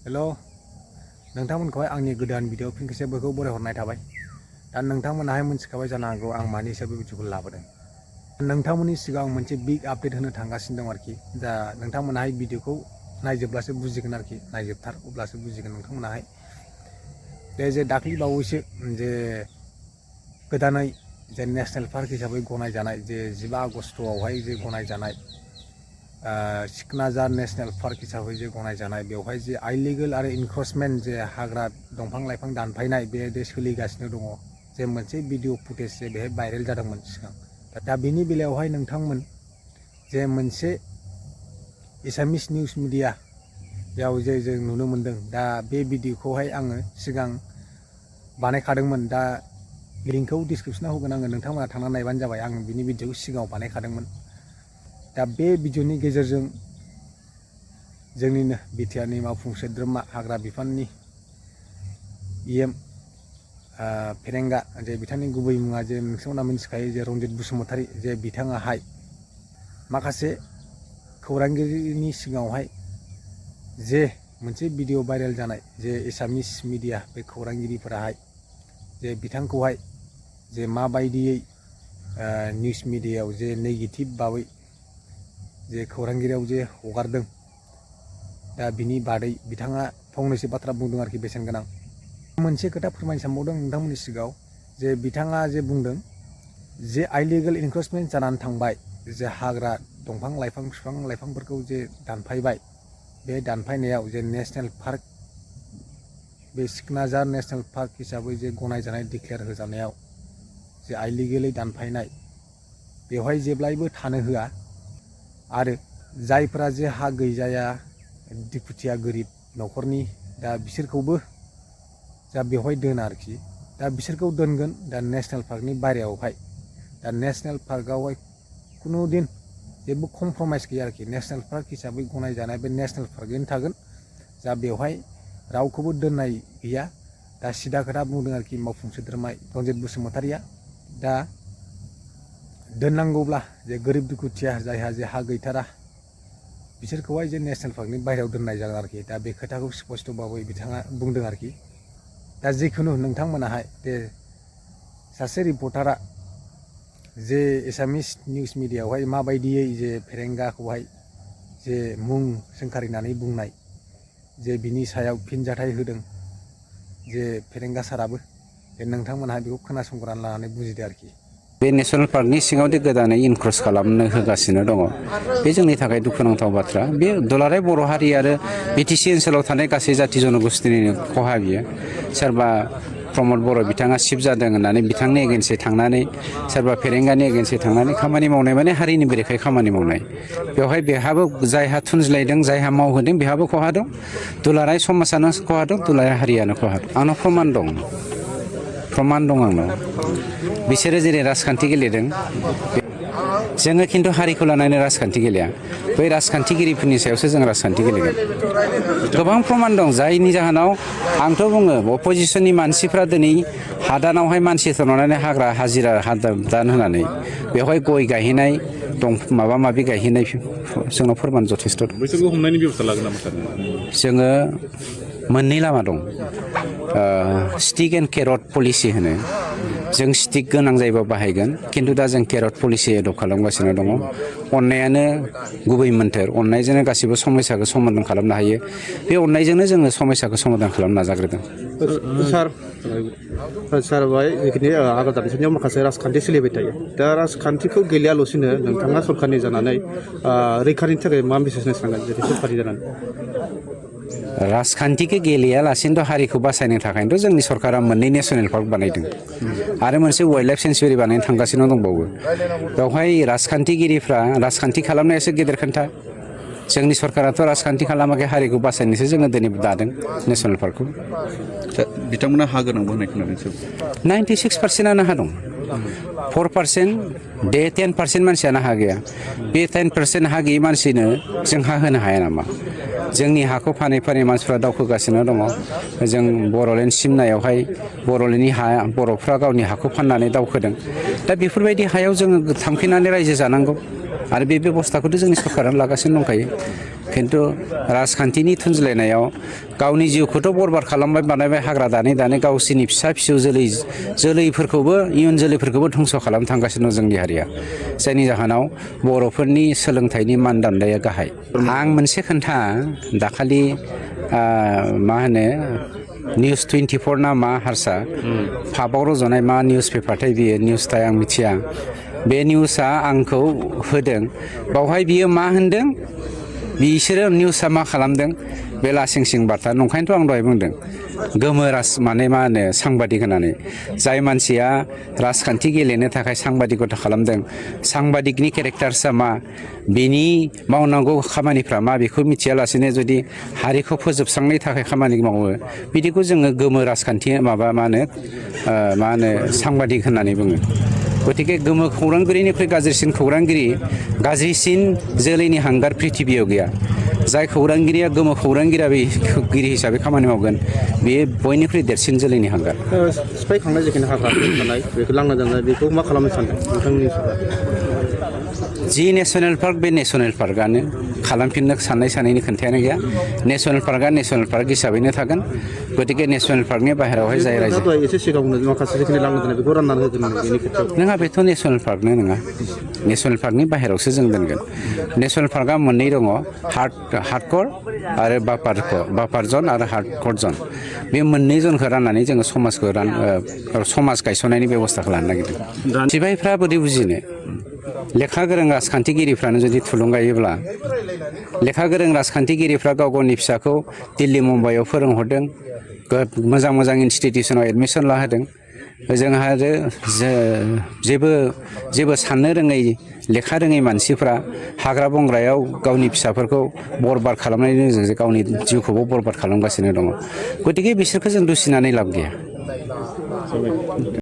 Hello नोंथांमोनखौहाय आंनि गोदान video फिन खेबसेबो बरायहरनाय थाबाय। दा नोंथांमोनाहाय मिथिखाबाय जानो हागौ आं मानि हिसाबै भिडिअखौ लाबोदों। नोंथांमोननि सिगां मोनसे बिग आपडेट होनो थांगासिनो दं आरोखि। दा नोंथांमोनाहाय भिडिअखौ नायजोबब्लासो बुजिगोन आरोखि, नायजोबथार अब्लासो बुजिगोन नोंथांमोनाहाय। बे जे दाख्लि बावैसो जे गोदानै जे नेशनेल पार्क हिसाबै गनायजानाय जे 15 आगस्टआवहाय जे गनायजानाय सिकनाझार नेशनेल पार्क हिसाबै जे गनायजानाय, बेवहाय जे आइलिगेल आरो इनक्रोचमेन्ट जे हाग्रा दंफां लाइफां दानफायनाय बे सोलिगासिनो दङ। जे मोनसे भिडिअ फुटेज जे बेहाय भाइरेल जादोंमोन सिगां। दा बेनि बेलायावहाय नोंथांमोन जे मोनसे एसामिस निउस मिडियायाव जे जों नुनो मोन्दों, दा बे भिडिअखौहाय आङो सिगां बानायखादोंमोन। दा लिंकखौ डिसक्रिपसनाव होगोन आङो, नोंथांमोना थांनानै नायबानो जाबाय। आं बिनि भिडिअखौ सिगाङाव बानायखादोंमोन। दा बे भिडिअनि गेजेरजों जोंनिनो बिटिआरनि मावफुं सोद्रोमा हाग्रा बिफाननि EM फेरेंगा, जे बिथांनि गुबै मुङा जे नोंथांमोना मिथिखायो, जे रन्जित बसुमतारी, जे बिथाङाहाय माखासे खौरांगिरिनि सिगाङावहाय जे मोनसे भिडिअ भाइरेल जानाय, जे एसामिस मिडिया बे खौरांगिरिफोराहाय जे बिथांखौहाय जे माबायदियै निउस मिडियायाव जे नेगेटिभ भाबै जे खौरांगिरियाव जे हगारदों, दा बिनि बादै बिथाङा फंनैसो बाथ्रा बुंदों आरोखि, बेसेन गोनां मोनसे खोथा फोरमायनो सानबावदों नोंथांमोननि सिगाङाव। जे बिथाङा जे बुंदों जे आइलिगेल इनक्रोचमेन्ट जानानै थांबाय, जे हाग्रा दंफां लाइफां बिफां लाइफांफोरखौ जे दानफायबाय, बे दानफायनायाव जे नेशनेल पार्क, बे सिकनाझार नेशनेल पार्क हिसाबै जे गनायजानाय डिक्लेयार होजानायाव जे आइलिगेलै दानफायनाय, बेवहाय जेब्लायबो थानो होआ। आरो जायफोरा जे हा गैजाया, दुखुथिया गोरिब न'खरनि, दा बिसोरखौबो जा बेवहाय दोना आरोखि। दा बिसोरखौ दोनगोन दा नेशनेल पार्कनि बायरायावहाय। दा नेशनेल पार्कआवहाय खुनु दिन जेबो कमप्रमाइस गैया आरोखि। नेशनेल पार्क हिसाबै गनायजानाय बे नेशनेल पार्कैनो थागोन। जा बेवहाय रावखौबो दोननाय गैया। दा सिदा खोथा बुंदों आरोखि मावफुं सोद्रोमा रन्जित बसुमतारीया। दा दोननांगौब्ला जे गोरिब दुखुथिया जायहा जे हा गैथारा, बिसोरखौहाय जे नेशनेल पार्कनि बायरायाव दोननाय जागोन आरोखि। दा बे खोथाखौ स्पष्ट भाबै बिथाङा बुंदों आरोखि। दा जिखुनु नोंथांमोनाहाय जे सासे रिपर्टारा जे एसामिस निउस मिडियायावहाय माबायदियै जे फेरेंगाखौहाय जे मुं सोंखारिनानै बुंनाय, जे बिनि सायाव फिनजाथाय होदों जे फेरेंगा साराबो, जे नोंथांमोनहा बेखौ खोनासंग्रोनानै लानानै बुजिदो आरोखि। बे नेशनेल पार्कनि सिङावदि गोदानै इनक्रोच खालामनो होगासिनो दङ, बे जोंनि थाखाय दुखुनांथाव बाथ्रा। बे दुलाराय बर' हारि आरो BTC ओनसोलाव थानाय गासै जाथि जनगोष्ठीनिनो खहा बियो। सोरबा प्रमद बर' बिथाङा शिफ जादों होननानै बिथांनि एगेन्स्टै थांनानै, सोरबा फेरेंगानि एगेन्स्टै थांनानै खामानि मावनाय माने हारिनि बेरेखायै खामानि मावनाय। बेवहाय बेहाबो जायहा थुनज्लायदों, जायहा मावहोदों, बेहाबो खहा दं। दुलाराय समाजानो खहा दं, दुलाराय हारियानो खहा दं। आंनाव प्रमान दं आंनाव। बिसोरो जेरै राजखान्थि गेलेदों, जोङो खिन्थु हारिखौ लानानै राजखान्थि गेलेया। बै राजखान्थिगिरिफोरनि सायावसो जों राजखान्थि गेलेगोन। गोबां प्रमान दं जायनि जाहोनाव आंथ' बुङो, अपजिसननि मानसिफ्रा दिनै हादानावहाय मानसि थरनानै हाग्रा हाजिरा हादान होनानै बेवहाय गय गायहैनाय, माबा माबि गायहैनाय, जोंनाव फोरमान जथेस्थ' दं। बैसोरखौ हमनायनि बेब'स्था लागोन नामा सार? जोङो मोननै लामा दं। स्टिक एन्ड केरट पलिसि होनो। जों स्टिक गोनां जायोबा बाहायगोन, खिन्थु दा जों केरट पलिसि एडप्ट खालामगासिनो दङ। अननायानो गुबै मोन्थोर। अननायजोंनो गासिबो समस्याखौ समाधान खालामनो हायो। बे अननायजोंनो जोङो समस्याखौ समाधान खालामनो नाजाग्रोदों। सार बाय जिखिनि हाग्रा दानस्रांनायाव माखासे राजखान्थि सोलिबाय थायो। दा राजखान्थिखौ गेलेयाल'सिनो नोंथाङा सरकारनि जानानै रैखानि थाखाय मा मेसेज होनो सानगोन, जेरै सरकारनि जानानै? राजखान्थिखौ गेलेयालासिनोथ' हारिखौ बासायनो थाखायनोथ' जोंनि सरकारा मोननै नेसनेल पार्क बानायदों आरो मोनसे वाइल्ड लाइफ सेन्सुरि बानायनो थांगासिनो दंबावो। बेवहाय राजखान्थिगिरिफ्रा राजखान्थि खालामनायासो गेदेर खोन्था। जोंनि सरकाराथ' राजखान्थि खालामाखै, हारिखौ बासायनोसो जोङो दिनै दादों नेसनेल पार्कखौ। बिथांमोना हा गोनांबो होननाय खोनादों। 96% हा दं। 4% बे 10% मानसियानो हा गैया। बे 10% हा गैयै मानसिनो जों हा होनो हाया नामा? जोंनि हाखौ फानै फानै मानसिफ्रा दावखोगासिनो दङ। जों बर'लेण्ड सिमनायावहाय बर'लेण्डनि हा, बर'फ्रा गावनि हाखौ फाननानै दावखोदों। दा बेफोरबायदि हायाव जोङो थांफिननानै रायजो जानांगौ आरो बे बेब'स्थाखौथ' जोंनि सरकारानो लागासिनो दंखायो। खिन्थु राजखान्थिनि थुनज्लायनायाव गावनि जिउखौथ' बरबाद खालामबाय बानायबाय हाग्रा दानै दानै गावसोरनि फिसा फिसौ जोलैफोरखौबो इयुन जोलैफोरखौबो धंस' खालामनो थांगासिनो दं जोंनि हारिया जायनि जाहोनाव बर'फोरनि सोलोंथाइनि मानदान्दाया गाहाय आं मोनसे खोन्था दाखालि मा होनो निउस 24 ना मा हारसा पाबाव रज'नाय मा निउस पेपारथाय बियो निउसथाय आं मिथिया बे निउसआ आंखौ होदों बावहाय बियो मा होनदों बिसोरो निउसआ मा खालामदों बे लासिं सिं बार्ता नंखायनोथ' आं दहाय बुंदों गोमो माने मा होनो सांबादिक होननानै जाय मानसिया राजखान्थि गेलेनो थाखाय सांबादिकता खालामदों सांबादिकनि केरेक्टार्सआ मा बिनि मावनांगौ खामानिफ्रा मा बेखौ मिथियालासेनो जुदि हारिखौ फोजोबस्रांनायनि थाखाय खामानि मावो बिदिखौ जोङो गोमो राजखान्थि मा होनो सांबादिक होननानै बुङो गतिके गोमो खौरांगिरिनिख्रुइ गाज्रिसिन खौरांगिरि गाज्रिसिन जोलैनि हांगार प्रिथिबियाव गैया जाय खौरांगिरिया गोमो खौरांगिरि हिसाबै खामानि मावगोन बेयो बयनिख्रुइ देरसिन जोलैनि हांगार सिफायखांनाय जिखिनि हाग्रा थानाय बेखौ लांना दोननाय बेखौ मा खालामनो सानदों नोंथांनि जि नेसनेल पार्क बे नेसनेल पार्कआनो खालामफिननो साननायनि खोन्थायानो गैया नेसनेल पार्कआ नेसनेल पार्क हिसाबैनो थागोन गतिके नेसनेल पार्कनि बाहेरायावहाय जाय रायजो एसे सिगाङावनो माखासे जिखिनि लांना दोननाय बेखौ राननानै होगोन बेनि खेथ्रआव नङा बेथ' नेसनेल पार्कनो नङा नेसनेल पार्कनि बाहेरायावसो जों दोनगोन नेसनेल पार्कआ मोननै दङ हार्डक'र आरो बापार जन आरो हार्डक'र जन बे मोननै जनखौ राननानै जोङो समाज गायसननायनि बेब'स्थाखौ लानो नागिरदों सिबायफ्रा बोरै बुजिनो लेखा गोरों राजखान्थिगिरिफ्रानो जुदि थुलुंगायोब्ला लेखा गोरों राजखान्थिगिरिफ्रा गाव गावनि फिसाखौ दिल्ली मुम्बाइआव फोरोंहरदों मोजां इनस्टिटिउसनाव एडमिसन लाहोदों जोंहा आरो जेबो साननो रोङै लेखा रोङै मानसिफ्रा हाग्रा बंग्रायाव गावनि फिसाफोरखौ बरबाद खालामनायनि गेजेरजों गावनि जिउखौबो बरबाद खालामगासिनो दङ गतिके बिसोरखौ जों दुसिनानै लाब गैया